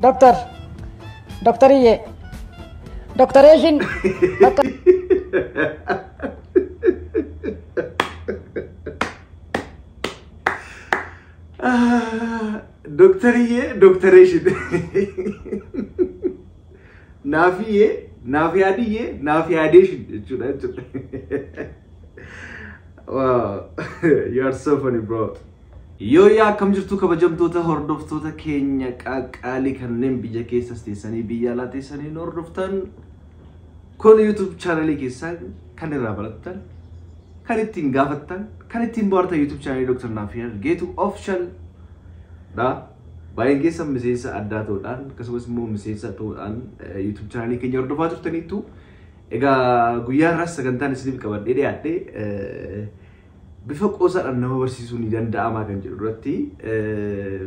Doktar, Doktariyyee, Doktareeshin bakka Doktariyyee, doktareeshin. Naafiyyee, naafiyaadiyyee, naafiyaadeeshin jechuudha. Wow, you are so funny, bro. Yoo yaa, akkam jirtu kabajamtoota hordoftoota keenya qaqqaalii kanneen biyya keessas teessanii biyya alaa teessanii nu hordoftan? Kun YouTube chaanalii keessan kan irraa barattan, kan ittiin gaafattan, kan ittiin bohaartan, YouTube chaanalii Dr. Naafiyaad Geetu Official dha. Baay'een keessan miseensa addaa ta'uudhaan, akkasumas immoo miseensa ta'uudhaan YouTube chaanalii keenya hordofaa turtaniittu. Egaa guyyaa har'aas sagantaan isiniif qabadhee dhiyaadhe bifa qoosaadhaan nama barsiisuu ni danda'ama kan jedhu irratti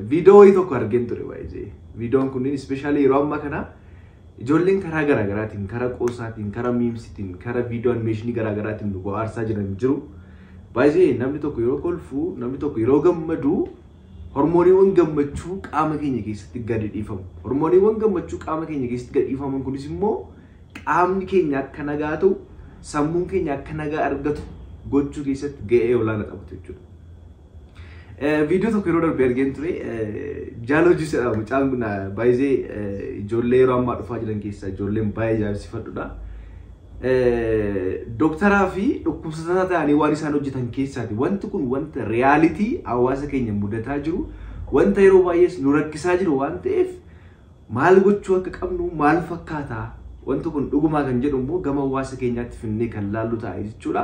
viidiyoo wayii tokko argeen ture baay'ee. Viidiyoon kunneen especially yeroo ammaa kana ijoolleen karaa garaagaraatiin, karaa qoosaatiin, karaa memesiitiin, karaa viidiyoo animationii garaagaraatiin nu bohaarsaa jiran jiru. Baay'ee namni tokko yeroo kolfu, namni tokko yeroo gammadu, hormooniiwwan gammachuu qaama keenya keessatti gadi dhiifamu. Hormooniiwwan gammachuu qaama keenya keessatti gadi dhiifaman kunis immoo qaamni keenya akka nagaa ta'u, sammuun keenya akka nagaa argatu gochuu keessatti ga'ee olaanaa taphatu jechuudha. Viidiyoo tokko yeroo darbe argeen ture. Jaalojii jedhama mucaan kun. Baay'ee ijoollee yeroo ammaa dhufaa jiran keessaa ijoolleen baay'ee ajaa'ibsiifadhudha. Dooktaraa fi dhukkubsataa ta'anii waan isaan hojjetan keessaati. Wanti kun wanta reality hawaasa keenya mudataa jiru, wanta yeroo baay'ees nu rakkisaa jiru waan ta'eef, maal gochuu akka qabnu, maal fakkaataa wanti kun dhugumaa kan jedhu immoo gama hawaasa keenyaatti finnee kan laallu ta'a jechuudha.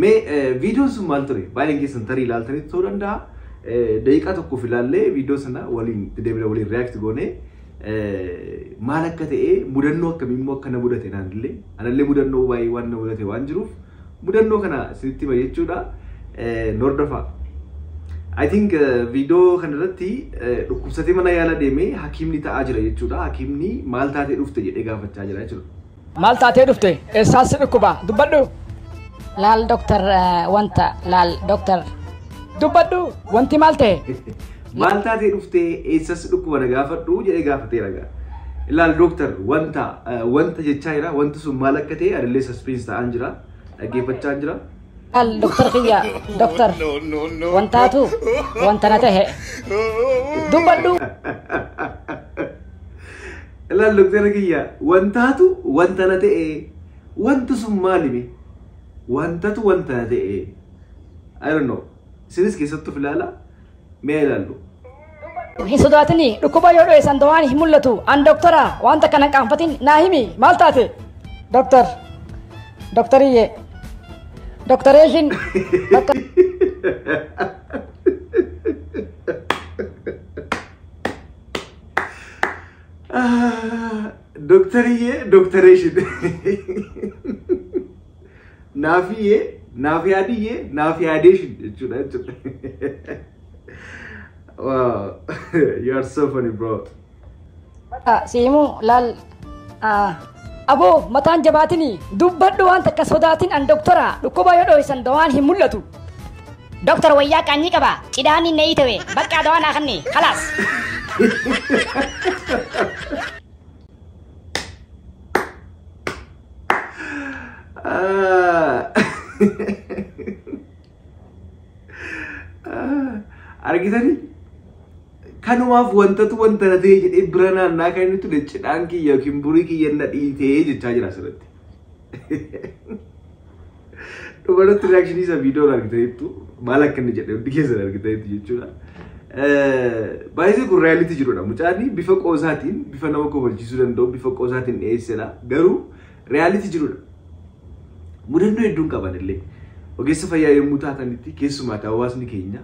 Mee viidiyoon sun maal ture? Baay'een keessan tarii ilaaltanii ta'uu danda'a. Daqiiqaa tokkoof ilaallee viidiyoo sana waliin deebine, waliin react goonee, maal akka ta'e, mudannoo akkamii immoo akka na mudate, naanillee anallee mudannoo baay'ee waan na mudate waan jiruuf mudannoo kana isinitti hima jechuudha. Hordofaa. I think viidiyoo kanarratti dhukkubsatee mana yaala deemee hakiimni ta'aa jira jechuudha. Hakiimni maal taatee dhufte jedhee gaafachaa jira jechuudha. Maal taatee dhufte? Eessaan si dhukkuba? Dubbadhu. Laal doktar, wanta laal doktar. Dubbadhu, wanti maal ta'e? Maal taatee dhufte, eessas dhukkuba na gaafadhu jedhee gaafateera gaa. Ilaal dooktar, wanta wanta jechaa jira. Wanti sun maal akka ta'e anillee suspense ta'aan jira. Dhaggeeffachaa jira. Laal doktar kiyya, doktar, wantaatu wanta na tahe. Dubbadhu. Ilaal doktara kiyya, wantaatu wanta na ta'e. Wanti sun maalimi? Wantatu wanta na ta'e. I don't know. Isinis keessattuu ilaala. Mee ilaallu. Hin sodaatini, dhukkuba yoo dho'eessan dawaan hin mul'atu. An doktora, wanta kana hin qaanfatin, naa himi, maal taate? Doktar, Doktariyyee, Doktareeshin bakka Doktariyyee, doktareeshin. Naafiyyee, naafiyaadiyyee, naafiyaadeeshin jechuudha. Wow, you are so funny, bro. Si himuu laal, aboo mataan jabaatini, dubbadhu, waan takka sodaatin, an doktora, dhukkuba yoo dho'isan dawaan hin mul'atu. Doktar, wayyaa qaanyii qaba, cidhaan inni ta'e bakka dawaa naa kanne khalaas. Argitanii? Kanumaaf wantatu wanta na ta'e jedhee bira naannaa kan inni ture cidhaan kiyya yookiin burii kiyya na dhiitee jechaa jira asirratti. Dhumarratti reactionii isa viidiyoon argitaniittu, maal akka inni jedhe hundi keessan argitaniittu jechuudha. Baay'ee kun reality jirudha. Mucaan bifa qoosaatiin, bifa nama kofalchiisuu danda'u, bifa qoosaatiin dhiyeessedha. Garuu reality jirudha. Mudannoo hedduun qaban illee. Ogeessa fayyaa yommuu taatanitti, keessumaatti hawaasni keenya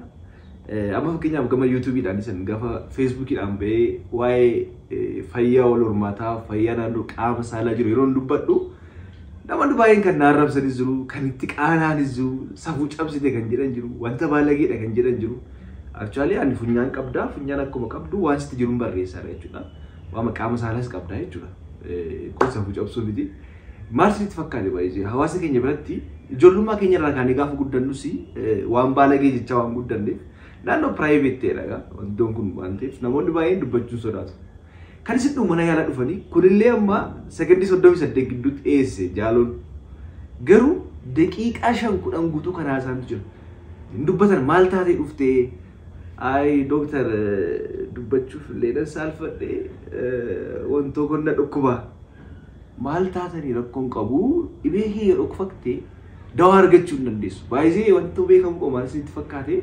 amma fakkeenyaaf gama YouTubeiidhaan isan gaafa Facebookiidhaan bahee waa'ee fayyaa wal hormaataa, fayyaa naannoo qaama saalaa jiru yeroo dubbadhu, namoonni baay'een kan na arrabsanis jiru, kan itti qaanaanis jiru, safuu cabsite kan jedhan jiru, wanta baalageedha kan jedhan jiru. Actually ani funyaan qabdaa, funyaan akkuma qabdu waan sitti jiruun barreessaadha jechuudha. Waan qaama saalaas qabdaa jechuudha. Kun safuu cabsuu miti. Maal isinitti fakkaate? Baay'ee hawaasa keenya biratti ijoollummaa keenya irraa kaanee gaafa guddannus waan baalagee jechaa waan guddanneef, naannoo private ta'edha iddoon kun waan ta'eef, namoonni baay'een dubbachuun sodaatu. Kan isin dhufu mana yaalaa dhufanii kunillee amma sekondii 38 gidduutti dhiyeesse jaaloon. Garuu daqiiqaa 5-10 guutuu kan haasaantu jira. Hin dubbatan maal taatee dhuftee? Ay dooktar dubbachuuf illee nan saalfadhee wantoo kun na dhukkuba. Maal taatanii rakkoon qabu dhibee kee yeroo dhukkufattee dawaa argachuu hin dandeessu. Baay'ee wanti beekamu qomaan isinitti fakkaate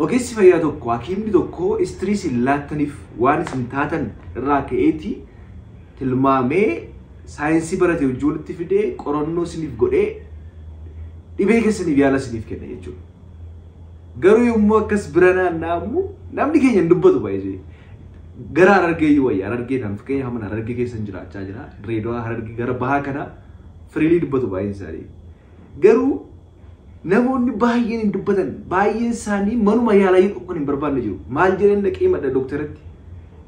ogeessi fayyaa tokko hakiimni tokko istirii isin laattaniif waan isin taatan irraa ka'eeti tilmaamee saayinsii barate hojii walitti fidee qorannoo isiniif godhee dhibee keessaniif yaala isiniif kenna jechuudha. Garuu yommuu akkas bira naanna'amu namni keenya hin dubbatu baay'ee. Gara Harargee iyyuu wayya Harargee kan fakkeenya hamma Harargee keessa jiraachaa jira. Direedawaa Harargee gara bahaa kana firiilii dubbatu baay'een isaanii. Garuu namoonni baay'een hin dubbatan baay'een isaanii manuma yaalaa yoo hin barbaanne jiru. Maal jedhan dhaqee madda dooktaratti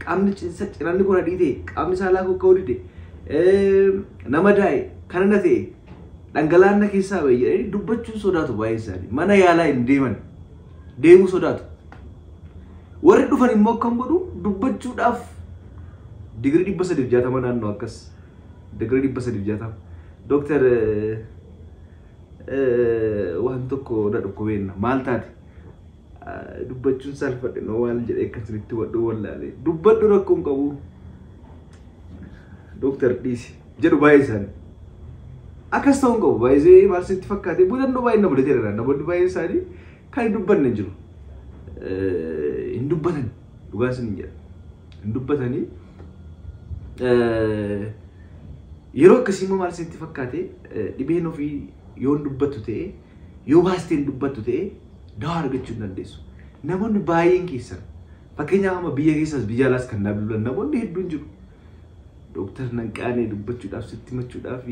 qaamni cinanni kun adii ta'e qaamni saalaa koo dide nama daa'e kana na ta'e dhangala'aan na keessaa ba'e jedhanii dubbachuun sodaatu baay'een isaanii mana yaalaa hin deeman deemuu sodaatu. Warri dhufan immoo akkam godhu dubbachuudhaaf digirii 360 naannoo akkas digirii 360 dooktar waan tokko na dhukkubeenna maal taate dubbachuun saalfadhe noo waan jedhee akkasinitti wadhu wallaale dubbadhu rakkoon qabu dooktar dhiisi jedhu baay'ee isaanii akkas ta'uu hin qabu baay'ee maal sitti fakkaate mudannoo baay'ee na mudateera namoonni baay'een isaanii kan hin dubbanne hin jiru hin dubbatan dhugaa isin hin jedha hin dubbatanii yeroo akkasii immoo maal sitti fakkaate dhibeen ofii yoo dubbattu ta'e yoo baastee hin dubbattu ta'e dawaa argachuu hin dandeessu. Namoonni baay'een keessan fakkeenyaaf amma biyya keessaas biyya alaas kan naa bilbilan namoonni hedduun jiru. Dooktar nan qaanee dubbachuudhaaf sitti himachuudhaaf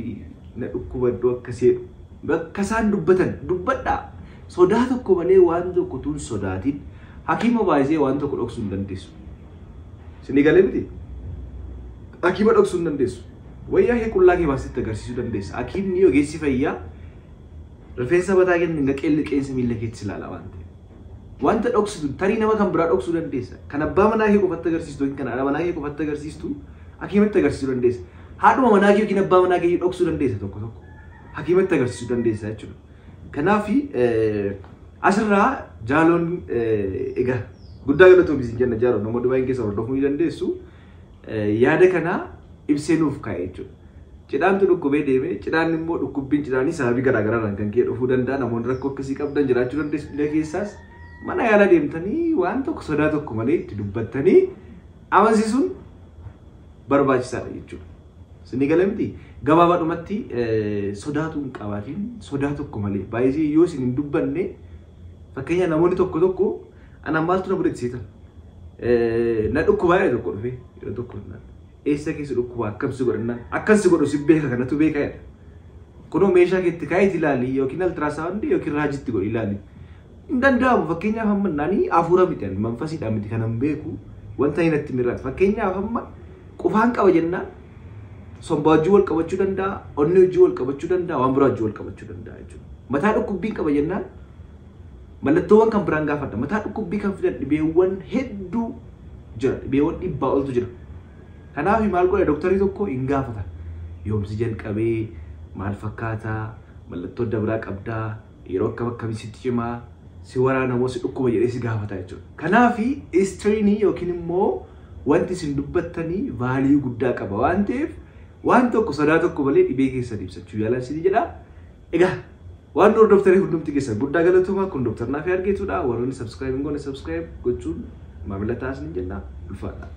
na dhukkuba iddoo akkasii jedhu. Bakka isaan dubbatan dubbadhaa. Sodaa tokko malee waan tokko tun sodaatiin hakiima baay'isee waan tokko dhoksuu hin dandeessu. Isinii galee miti? Hakiima dhoksuu hin dandeessu. Wayyaa kee qullaa kee baasitti agarsiisuu dandeessa. Hakiimni ogeessi fayyaa rifeensa mataa keenya hanga qeensa miila keetti ilaala waan ta'eef. Wanta dhoksitu tarii nama kan biraa dhoksuu dandeessa. Kan abbaa manaa kee qofatti agarsiistu yookiin kan haadha manaa kee qofatti agarsiistu hakiimatti agarsiisuu dandeessa. Haadhuma manaa kee yookiin abbaa manaa kee dhoksuu dandeessa tokko tokko. Hakiimatti agarsiisuu dandeessa jechuudha. Kanaaf asirraa jaaloon egaa guddaa galatoomi isin jenna jaaloon namoonni baay'een keessa hordofuu ni dandeessu. Yaada kana ibsee nuuf kaa'e jechuudha. Cidhaantu dhukkubee deeme cidhaan immoo dhukkubbiin cidhaanii sababii garaagaraadhaan kan ka'e dhufuu danda'a namoonni rakkoo akkasii qabdan jiraachuu dandeessu biyya keessaas mana yaalaa deemtanii waan tokko sodaa tokko malee itti dubbattanii amansiisuun barbaachisaadha jechuudha. Isinii galee miti gabaabaadhumatti sodaatu hin qabaatiin sodaa tokko malee baay'ee yoo isin hin dubbanne fakkeenya namoonni tokko tokko anaan maaltu na godhachisiisan na dhukkubaa jedhe tokko dhufee yeroo tokko eessa keessa dhukkuba akkam si godhannaan akkas si godhu si beeka kanatu beeka jedha. Kunoo meeshaa keetti kaa'itti ilaali yookiin altiraasawundii yookiin raajitti godhi ilaali. Hin danda'amu fakkeenyaaf amma naanii hafuura miti manfasiidhaan miti kanan beeku wanta inni natti mirraatu fakkeenyaaf amma qufaan qaba jennaan sombaa wajjin wal qabachuu danda'a onnee wajjin wal qabachuu danda'a waan biraa wajjin wal qabachuu danda'a jechuudha. Mataa dhukkubbiin qaba jennaan mallattoowwan kan biraan gaafadha mataa dhukkubbii kan fidan dhibeewwan hedduu jira dhibeewwan dhibbaa oltu jira. Kanaaf maal godha dooktarri tokko hin gaafata. Yoomsi jalqabee maal fakkaataa mallattoo adda biraa qabdaa yeroo akkam akkamii sitti cimaa si waraana moo si dhukkuba jedhee si gaafata jechuudha. Kanaaf istiriinii yookiin immoo wanti isin dubbattanii vaaliyuu guddaa qaba waan ta'eef waan tokko sodaa tokko malee dhibee keessan ibsachuu yaalaa isin jedha. Egaa waan hordoftoonni hundumti keessan guddaa galatoomaa kun Dooktar Naafii Argeetudha. Warroonni subscribe hin goone subscribe gochuun maamila taasisan jenna ulfaadha.